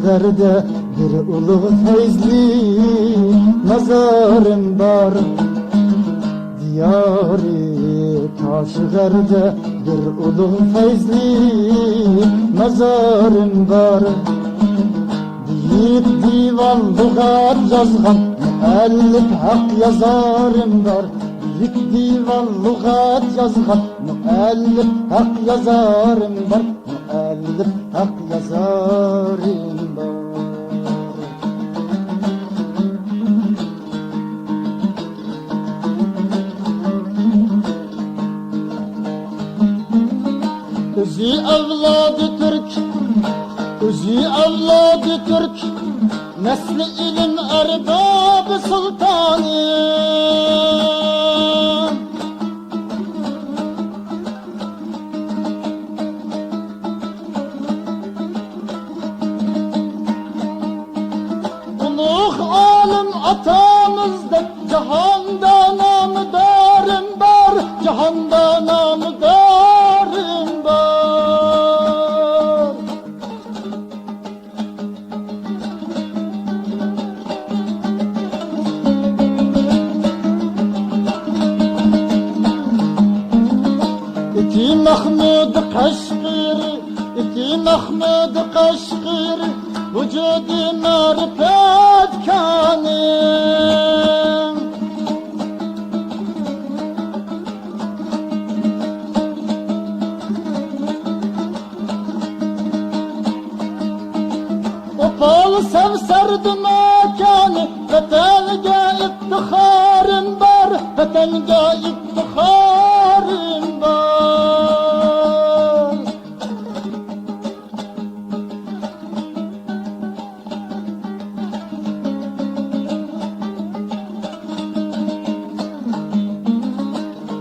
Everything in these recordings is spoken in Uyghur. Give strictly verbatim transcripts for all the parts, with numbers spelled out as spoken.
شەھەردە بىر ئۇلۇغ پەيزلىك مازارىم بار. دىيارى كاشغەردە بىر ئۇلۇغ پەيزلىك مازارىم بار. بۈيۈك دىۋان لۇغەت يازغان مۇئەللىپ ھەق يازارىم بار. بۈيۈك دىۋان لۇغەت يازغان مۇئەللىپ ھەق يازارىم بار. مۇئەللىپ ھەق يازارىم بار. ئۆزى ئەۋلادى تۈرك، ئۆزى ئەۋلادى تۈرك، نەسلى ئىلىم ئەربابى سۇلتانى. ئۇلۇغ ئالىم ئاتىمىزدەك جاھاندا نامدارىم بار، جاھاندا نامدارىم بار. ئىتى مەخمۇد قەشقىرى، ئىتى مەخمۇد قەشقىرى، ۋۇجۇدى مەرىپەت كانى. ئوپال سەۋسەردە ماكانى، ۋەتەنگە ئىپتىخارىم بار، ۋەتەنگە ئىپتىخارىم بار.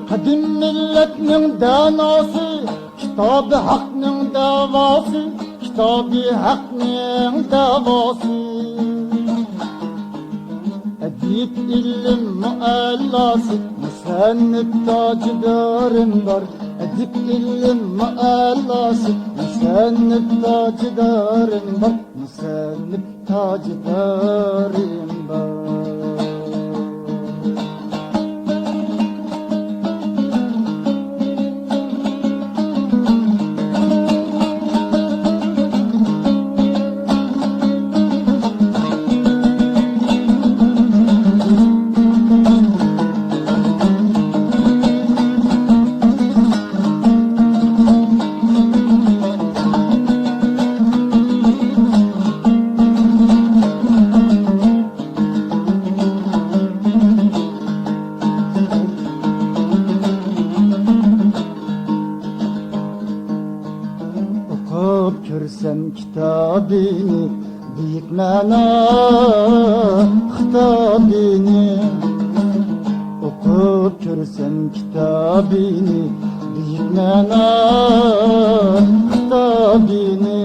قەدىم مىللەتنىڭ داناسى، كىتابى ھەقنىڭ داۋاسى، كىتابى ھەقنىڭ داۋاسى. ئەدىب ئىلىم مۇئەللاسى، مۇسەننىپ تاجىدارىم بار. ئەدىب ئىلىم مۇئەللاسى، مۇسەننىپ تاجىدارىم بار. مۇسەننىپ تاجىدارىم بار. ئوقۇپ كۆرسەم كىتابىنى، بۈيۈك مەنا خىتابىنى. ئوقۇپ كۆرسەم كىتابىنى، بۈيۈك مەنا خىتابىنى.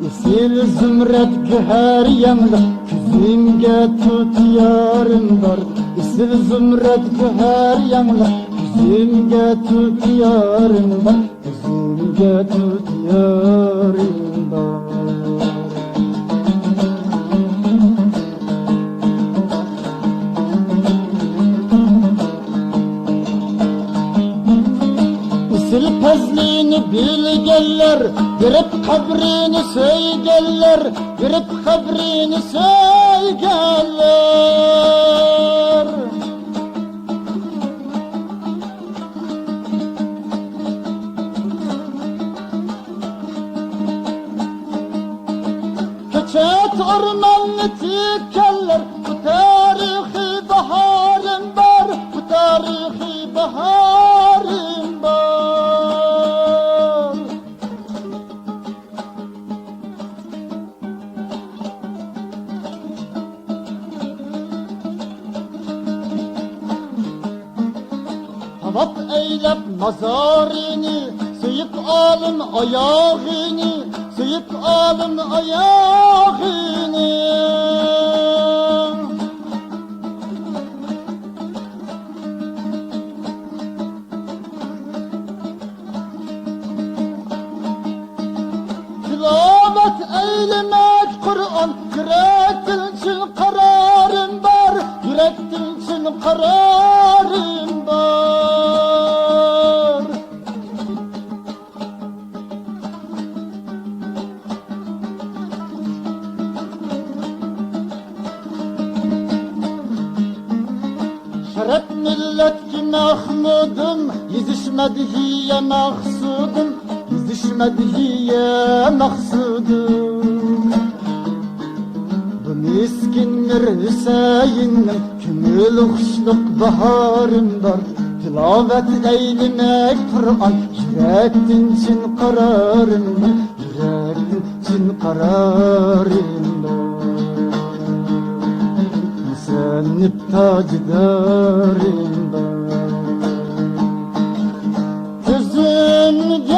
ئېسىل زۇمرەت گۆھەر ياڭلىق، كۆزۈمگە تۇتىيارىم بار. ئېسىل زۇمرەت گۆھەر ياڭلىق، كۆزۈمگە تۇتىيارىم بار. كۆزۈمگە تۇتىيارىم بار. ئېسىل پەزلىنى بىلگەنلەر، غېرىب قەبرىنى سۆيگەنلەر، غېرىب قەبرىنى سۆيگەنلەر. كۆچەت ئورماننى تىككەنلەر، بۇ تارىخىي باھارىم بار، بۇ تارىخىي باھارىم بار. تاۋاپ ئەيلەپ مازارىنى، سۆيۈپ ئالىم ئاياغىنى، سۆيۈپ ئالىم ئاياغىنى. تىلاۋەت ئەيلىم مىللەتكە مەخمۇدۇم، يېزىش مەدھىيە مەقسۇدۇم، يېزىش مەدھىيە مەقسۇدۇم. بۇ مىسكىن مىر ھۈسەيىننىڭ كۆڭۈل خۇشلۇق باھارىم بار. تىلاۋەت ئەيلىمەك قۇرئان، يۈرەكتىن چىن قارارىم، يۈرەكتىن چىن قارارىم بار. مۇسەننىپ تاجدارىم بار. كۆزۈمگە